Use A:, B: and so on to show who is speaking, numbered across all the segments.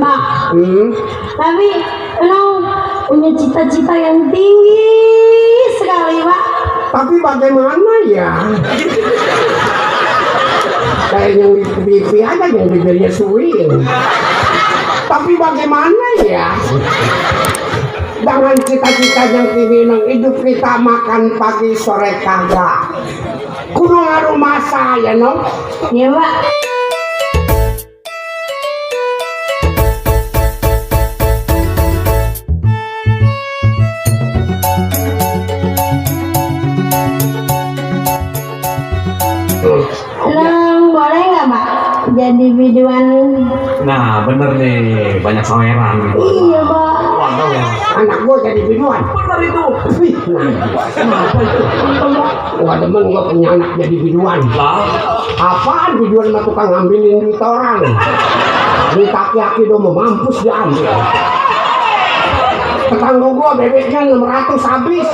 A: Pak. Tapi emang punya cita-cita yang tinggi sekali, Pak.
B: Tapi bagaimana ya? Kayak yang di TV aja yang bibirnya suwing. Tapi bagaimana ya? Dengan cita-cita yang tinggi nang hidup kita makan pagi sore kagak. Kudu ngaruh masa ya no?
A: Iya, Pak. Boleh nggak, Pak? Jadi biduan.
C: Nah, bener nih, banyak saweran gitu.
A: Iya, Pak.
C: Waduh ya.
B: Anak gua jadi biduan.
C: Bener itu.
B: Gua demen gua punya anak jadi biduan.
C: Lah,
B: Apaan biduan mah tukang ngambilin duit orang. Duit aki-aki do mau mampus diambil. Tetangga gua bebeknya 600 habis.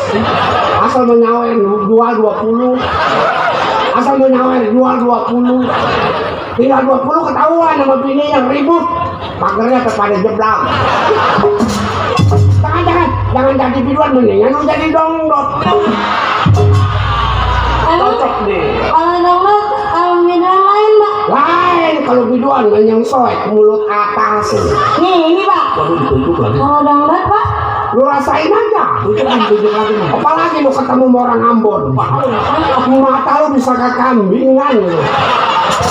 B: Asal menyawer jual 20. Asal menyawer jual 20. Tinggal 20 ketahuan sama bini yang ribut. Pagernya kepada jeblak. Jangan jadi biduan, mendingan lu jadi dongdot.
C: cocok deh.
A: Kalau dongdot, kalau biduan lain, Pak.
B: Lain kalau biduan yang soek mulut atas.
A: Nih, ini, Pak.
C: Waduh, ditunjuk lagi.
A: Kalau dongdot, Pak.
B: Lu rasain aja.
C: Tunjuk lagi.
B: Apalagi lu ketemu sama orang Ambon. Mata lu bisa ke kambingan lu.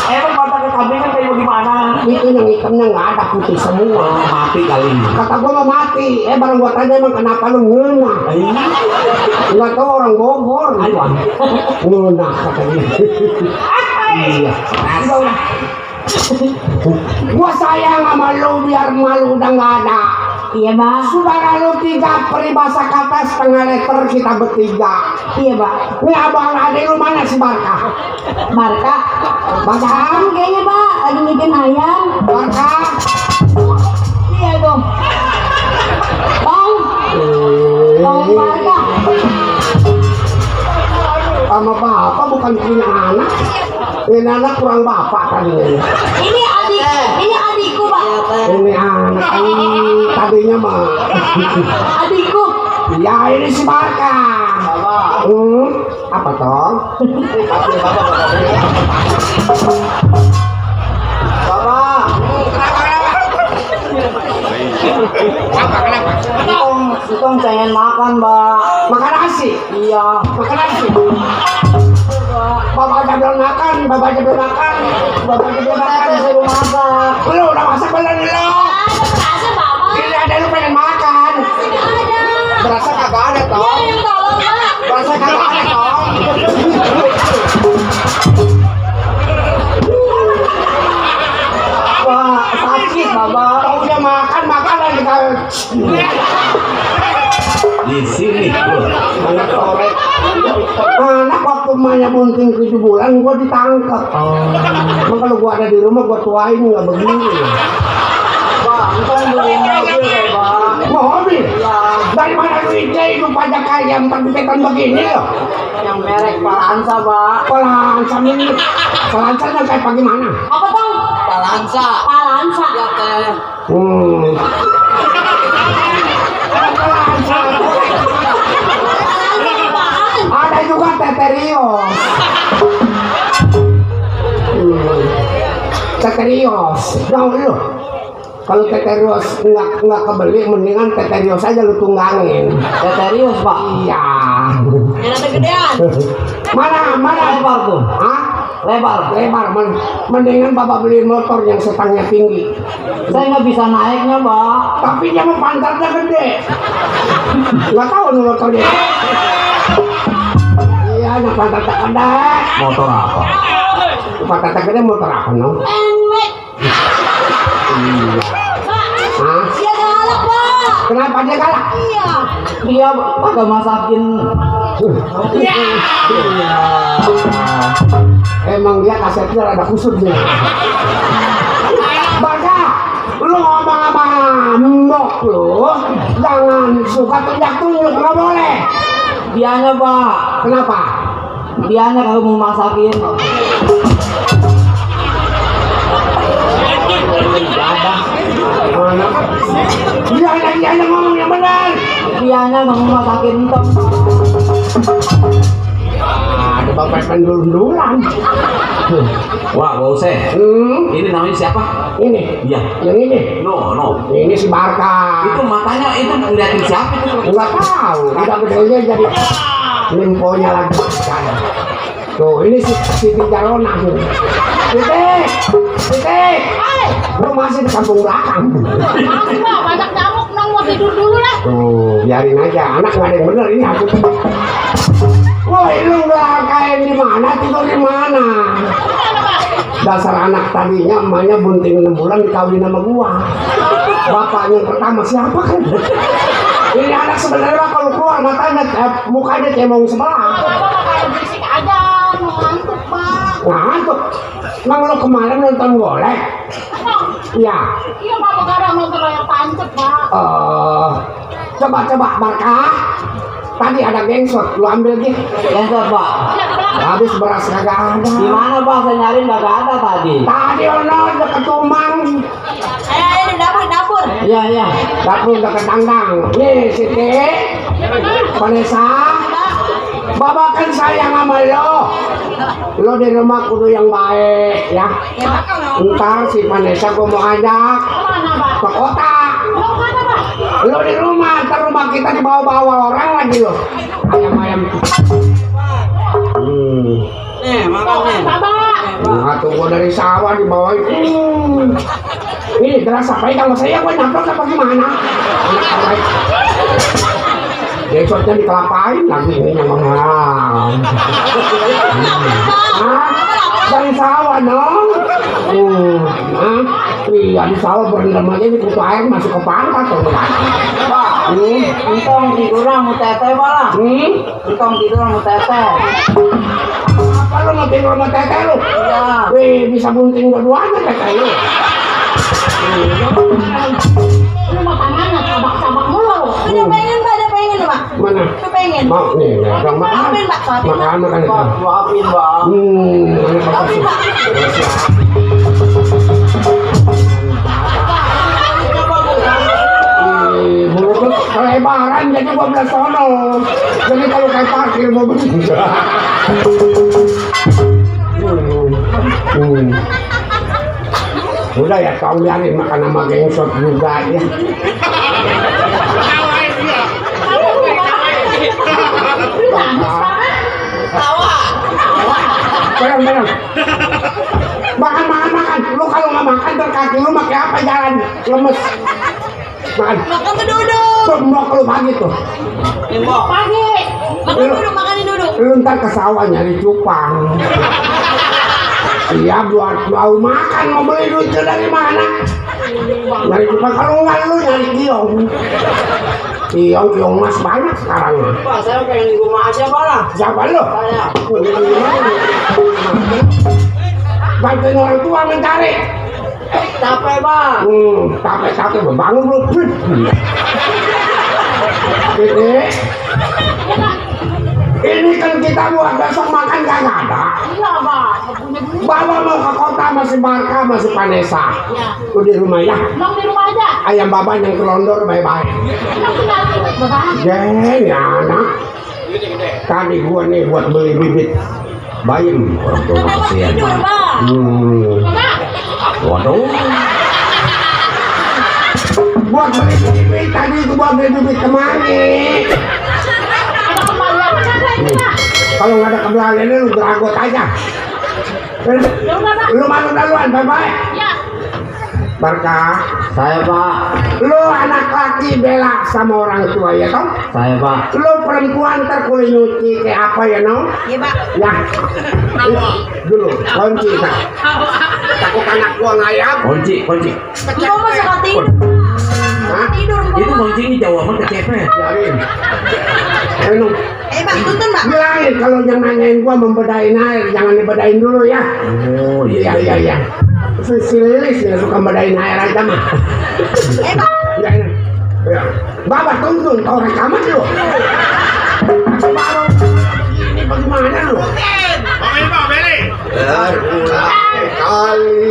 C: Emang mata ke kambingan kayak gimana?
B: Itu yang hitamnya nggak ada, putih semua.
C: Mati kali.
B: Kata gua mau mati. Barang gua tanya emang kenapa lu ngeunah? Nggak tahu orang Bogor. Ngeunah katanya. Iya. Udah. Gua sayang sama lu biar malu udah nggak ada.
A: Iya, Pak.
B: Saudara lu 3 peribahasa kata setengah liter kita bertiga.
A: Iya, Pak.
B: Ini abang adek lu mana si Barka?
A: Barka.
B: Barka?
A: Kayaknya, Pak, lagi bikin ayam.
B: Barka?
A: Iya, dong. Bang. Bang Barka.
B: Sama bapak bukan punya anak. Ini anak kurang bapak tadi.
A: Ini adikku, Pak.
B: Ini anak tadinya mah.
A: Adikku.
B: Ya ini si Barka. Apa toh? Bapak. Kenapa?
A: Kita pengen makan, Mbak.
B: Makan nasi?
A: Iya.
B: Makan nasi? Bapak aja belum makan, bapak aja belum makan. Bapak aja belum makan, disuruh masak. Lu udah masak belum lu?
A: Berasa, Bapak.
B: Ini ada lu pengen makan.
A: Ada.
B: Berasa kagak ada toh?
A: Iya, yang tolong, Pak.
B: Berasa kagak ada toh?
A: Wah, sakit, Bapak.
B: Kau udah makan lagi kau.
C: Di sini.
B: Anak sore. Anak waktu emaknya bunting 7 bulan gua ditangkap. Emang kalau gua ada di rumah gua tuain nggak begini.
A: Pak, bukan beli mobil, Pak.
B: Mobil? Dari mana duitnya hidup pajak ayam tempetan begini loh?
A: Yang merek Palansa, Pak.
B: Palansa ini. Palansa yang kayak bagaimana?
A: Apa dong? Palansa. Palansa. Ya, Teh.
B: Ada juga teterios. Teterios. Tahu lu? Kalau teterios nggak kebeli, mendingan teterios aja lu tunggangin.
A: Teterius, Pak.
B: Iya.
A: Yang ada gedean.
B: Mana
A: Lebar tuh.
B: Hah?
A: Lebar.
B: Mendingan bapak beli motor yang setangnya tinggi.
A: Saya nggak bisa naiknya, Pak.
B: Tapi dia mau pantatnya gede. Nggak tahu nih motornya. Iya, yang pantatnya gede.
C: Motor apa?
B: Pantatnya gede motor apa no?
A: Enmet.
B: Iya. Hah?
A: Dia galak, Pak.
B: Kenapa dia kalah?
A: Iya. Dia kagak masakin.
B: Iya. Emang dia kasetnya ada kusutnya. Baca, lu ngomong sama mbok lu, jangan suka tunjuk-tunjuk, nggak boleh.
A: Dianya, Pak.
B: Kenapa?
A: Dianya kalau mau masakin.
B: Dia ngomong yang benar.
A: Diana ngomong masakin entok.
B: Ada bapak pendulundulan.
C: Wah, gak usah. Ini namanya siapa?
B: Ini.
C: Iya.
B: Yang ini.
C: No.
B: Ini si Barka.
C: Itu matanya itu ngeliatin siapa itu?
B: Enggak tahu. Udah gedenya jadi limponya lagi. Tuh, ini si Siti Jarona. Titik. Lu masih di kampung belakang.
D: Masih Pak, banyak nyamuk, nong mau tidur dulu lah.
B: Tuh, biarin aja. Anak nggak ada yang bener ini aku. Woi, lu nggak kayak di mana tidur di mana?
D: Gimana Pak?
B: Dasar anak tadinya emaknya bunting 6 bulan dikawin sama gua. Bapaknya yang pertama siapa kan? Ini anak sebenarnya kalau keluar matanya mukanya cemong sebelah.
D: Bapak kayak berisik aja, mau ngantuk Pak.
B: Ngantuk. Emang lo kemarin nonton golek? Iya.
D: Iya Pak, sekarang nonton layar tancap Pak.
B: Coba Barka. Tadi ada gengsot, lu ambil gitu.
A: Gengsot Pak.
B: Habis beras kagak ada.
A: Di mana Pak? Saya nyari nggak ada tadi.
B: Tadi ono deket Tumang.
D: Ini dapur.
A: Iya.
B: Dapur deket Tangdang. Nih Siti, Vanessa, babakan sayang sama lo. Lo di rumah kudu yang baik ya. Ntar si Vanessa gua mau ajak
D: Kemana Pak?
B: ke kota.
D: Mau kemana Pak?
B: Lo di rumah, ntar rumah kita dibawa-bawa orang lagi lo. Ayam.
A: Nih, makan nih.
D: Bapak.
B: Nah, tunggu dari sawah dibawain. Ini terasa pegang saya, gue nyaplok apa gimana? Besoknya dikelapain lagi ini yang mahal. Dari sawah dong. Iya di sawah berendam aja di kutu air masuk ke pantat tuh.
A: Pak, entong tidur mau teteh malah. Entong tidur mau teteh.
B: Apa lu mau tidur sama teteh lu?
A: Iya.
B: Wih, bisa bunting dua-duanya teteh lu.
D: Lu makanannya cabak-cabak mulu.
E: Ada pengen Pak.
B: Mana?
E: Pengen.
B: Mau nih, dong makan.
E: Maafin, Pak.
B: Makan itu.
A: Maafin Pak.
B: Ini apa sih? Mulut kelebaran jadi 12 sono. Jadi kalau kayak parkir mobil. Udah ya, kau biarin makan sama gengsot juga ya. Barang. Makan. Lu kalau nggak makan terkaki lu pakai apa jalan? Lemes. Makan.
E: Makan tuh duduk.
B: Tuh mau lu pagi tuh.
D: Pagi.
E: Makanin duduk.
B: Lu ntar ke sawah nyari cupang. Iya buat mau makan mau beli duit dari mana? Nyari cupang kalau nggak lu nyari kiong. Kiong mas banyak sekarang.
A: Pak, saya pengen di rumah aja Pak lah.
B: Siapa lu?
A: Saya.
B: Bantuin orang tua mencari.
A: Capek Pak.
B: Capek bangun lu. Titik. Ini kan kita buat besok makan gak ada.
D: Iya Pak, punya duit.
B: Bawa mau ke kota masih Barka masih Vanessa.
D: Iya.
B: Lu di rumah ya.
D: Nong di rumah aja.
B: Ayam baban yang kelondor bye-bye.
D: Nong tinggal duit Bapak.
B: Jeng ya anak. Tadi gua nih buat beli bibit bayam.
C: Orang tua kasihan.
E: Tidur Pak.
D: Bapak.
C: Waduh.
B: Buat beli bibit tadi itu buat beli bibit kemana?
D: Ada kembalian apa ini Pak?
B: Kalau nggak ada kembaliannya lu geragot aja.
D: Ya udah Pak.
B: Lu malu duluan bye-bye.
D: Ya.
B: Barka.
C: Saya Pak.
B: Lu anak laki bela sama orang tua ya toh?
C: Saya Pak.
B: Lu perempuan terkulit nyuci kayak apa ya no?
E: Iya Pak.
B: Ya. Dulu kunci tak. Takut anak gua ngayap.
C: Kunci.
E: Ibu mah suka tidur.
B: Hah?
E: Tidur
C: Itu kuncinya jauh amat kecepet.
B: Biarin. Ayo,
E: Pak, tuntun Pak.
B: bilangin kalau yang nanyain gua membedain air, jangan dibedain dulu ya.
C: Oh iya.
B: Iya. Si Lilis ya suka bedain air aja mah.
E: Pak.
B: Ya. Bapak tuntun, kau rekaman lu. Baru ini bagaimana lu?
F: Bang Beli.
B: Berulang kali